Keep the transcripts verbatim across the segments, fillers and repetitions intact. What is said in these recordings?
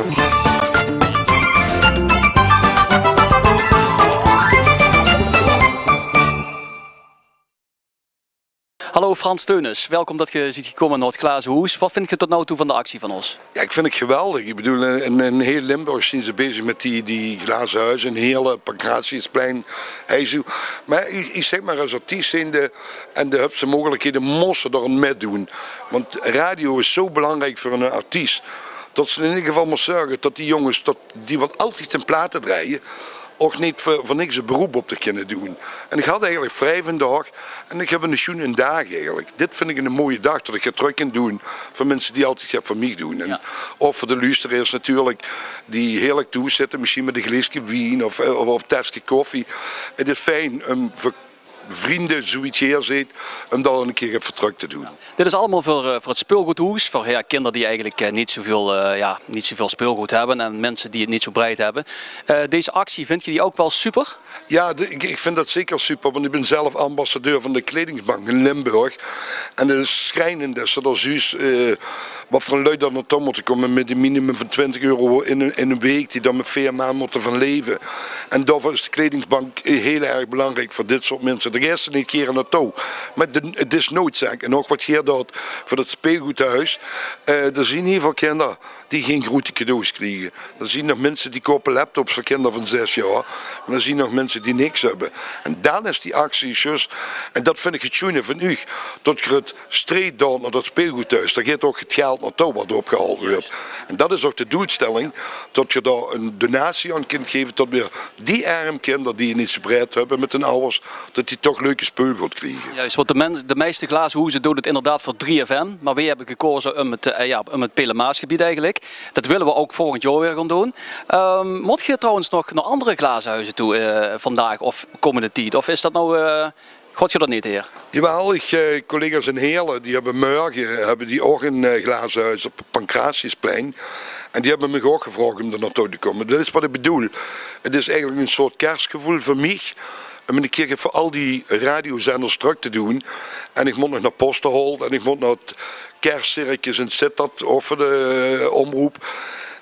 Hallo Frans Theunisz, welkom det geer zeet gekómme nao 't Glaze Hoes. Waat vindj geer tot noe toe van de actie van ós? Ja, ik vind het geweldig. Ik bedoel, in, in heel Limburg zien ze bezig met die, die glazen huizen in Heerlen, Pancratiusplein, Heijzoe. Maar ik, ik zeg maar, als artiest zijnde en de höbs de mogelijkheden, mós se d'r aan mitdoen. Want radio is zo belangrijk veur een artiest, tot ze in ieder geval mós zörge tot die jonges, tot die wat altied hun plate drejje, ouch neet veur, veur niks e beroep op te kinne doen. En ik had eigelik vrij vandaag en ik heb 'ne sjoene daag eigelik. Dit vind ik 'ne mooie daag, tot ik get trök kin doen veur minse die altied get veur mich doen. En ouch veur de luusteraars natuurlijk, die heerlijk thoes zitte, misschien met e gleeske wien of, eh, of, of teske koffie. Het is fijn um veur vriende, zoewie geer zeet, um dao 'ne kier get veur trök te doen. Dit is allemaol veur, eh, veur 't speulgoodhoes, veur, ja, kinder die eigelik, eh, neet zoeväöl, eh, ja, neet zoeväöl speulgood höbbe en minse die 't neet zoe breid höbbe. Eh, deze actie, vindj geer die ouch waal super? Ja, de, ik, ik vind det zeker super, want ik bin zelf ambassadeur van de Kledingsbank in Limburg. En het is schrijnend det se dao zuus, eh, wat veur lui dao naotouw mótte kómme met e minimum van twintig euro in 'n, in 'n week, die dao met veer maond mótte van leve. En daoveur is de Kledingsbank heel erg belangrijk veur dit soort minse. Dao geis se neet gaer naotouw. Maar de, het is noodzaak. En ouch wat geer doot veur det speelgoodhuis. Eh, d'r zien hiel väöl kinder die gein groete cadeaus kriege. D'r zien nog minse die koupe laptops veur kinder van zes jaor. Maar d'r zien nog minse die niks höbbe. En dan is die actie zjus, en det vind ik het sjoene van uch, tot geer het streed doot nao det speelgoodhuis. Dao geit ouch het geld naotouw wat opgehaold weurt. En det is ouch de doelstelling, tot geer dao 'n donatie aan kint geve, tot weer die erm kinder die 't neet zoe breid höbbe met hun awwers, tot die toch leuke speulgood kriege. Juist, want de mens, de meiste glaze hoeze doon het inderdaad veur drie F M, maar weej hebbe gekoze um het, eh, ja, um het Pelemaasgebied eigelik. Det wille we ouch volgend jaor weer gaon doon. Ehm, mót geer trouwens nog nao andere glaze huize toe, eh, vandaag of kómmende tied? Of is det noe, eh, gaot geer det neet, heer? Jawel, ik, eh, collega's in Heerlen, die höbbe morge, höbbe die ouch 'n, eh, glaze huis op 't Pancratiusplein. En die höbbe mich ouch gevraog um d'r naotouw te kómme. Det is wat ik bedoel. Het is eigelik 'n soort kerstgevoel veur mich. Um 'ne kier veur al die radiozenders trök te doen. En ik mót nog nao Posterholt en ik mót nao 't kerstcircus in Zitterd, ouch veur de, eh, omroep.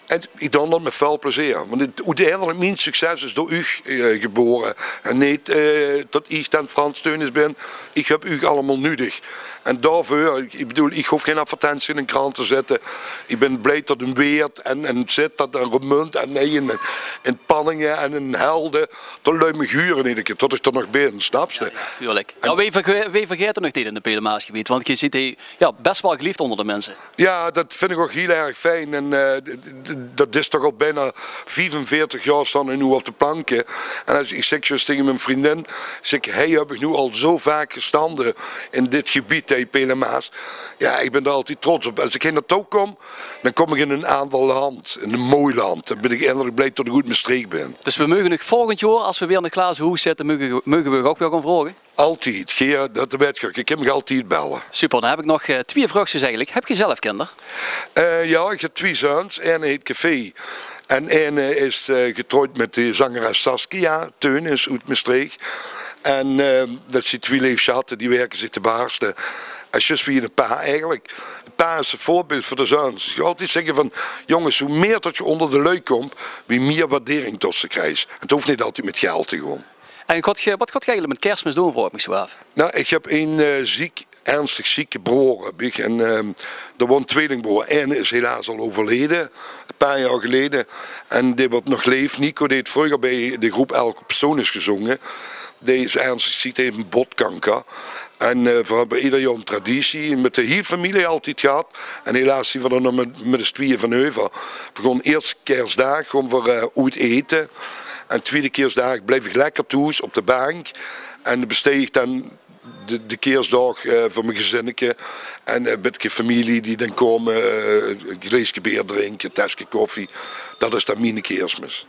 En ik doon det met väöl plezeer. Want het, oeteindelik, mien succes is door uch, eh, gebore. En neet, eh, tot ik dan Frans Theunisz bin. Ik heb uch allemaol nudig. En daoveur, ik, ik bedoel, ik hoof gein advertentie in 'n krant te zitte. Ik bin bliej tot in Weert en, en Zitterd en Remunj en, nee, in, in Panninge en in Helden, tot lui mich hure iedere kier, tot ik d'r nog bin, snaps se? Ja, ja, tuurlijk. En nou, weej verge-, weej vergaete uch neet in 't Pelemaasgebied, want geer zeet hiej, ja, best waal geliefd onder de minse. Ja, det vind ik ouch hiel erg fijn. En, eh, d-, d-, d-, det is toch al bijna viefenveertig jaor staon ik noe op de planke. En as ik, ik zeg zjus tege mien vriendin, zeg, hiej heb ik noe al zoe vaak gestande in dit gebied, hè, Pelemaas. Ja, ik bin d'r altied trots op. As ik hiej naotouw kóm, dan kóm ik in 'n aander land, in 'n mooi land. Dan bin ik eindelik bliej tot ik oet Mestreech bin. Dus we meuge nog volgend jaor, as we weer in 't glaze hoes zitte, meuge, meuge we uch ouch weer gaon vraoge? Altied, geer, det wèt geer. Geer kint mich altied belle. Super, dan heb ik nog, eh, twieë vraogskes eigelik. Heb geer zelf kinder? Eh, ja, ik heb twieë zeuns. Eine heet Café. En eine is, eh, getrouwd met de zangeres Saskia Theunisz oet Mestreech. En, eh, det zien twieë leef sjatte, die werke zich te baarste. En zjus wie 'ne pa eigelik. De pa is 'n veurbeeld veur de zeuns. Ik altied zegge van, jonges, wie mier tot geer onder de lui kómp, wie mier waardering tot se kriegs. En het hoof neet altied met geld te gaon. En gaot geer, wat gaot geer eigelik met Kersmis doon, vraog ik mich zoe aaf? Nou, ik heb ein, eh, ziek, ernstig zieke broor, heb ik. En, ehm, d'r woont tweelingbroor. Eine is helaas al euverleje, e paar jaor geleje. En dae wat nog leef, Nico, dae heet vreuger bij de groep Elke Persoon is gezonge. Dae is ernstig ziek, dae heet 'n botkanker. En, eh, we hebbe ieder jaor 'n traditie, met de hiel familie altied gehad. En helaas zien we d'r nog met, met us twieë van euver. We gaon eerste kersdaag gaon we, eh, oet ete. En twiede kersdaag blief ik lekker thoes op de bank. En bestee ik dan de, de kersdaag, eh, veur mien gezinneke. En, eh, e bietje familie die dan kómme, eh, e gleeske beer drinke, e teske koffie. Det is dan miene Kersmis.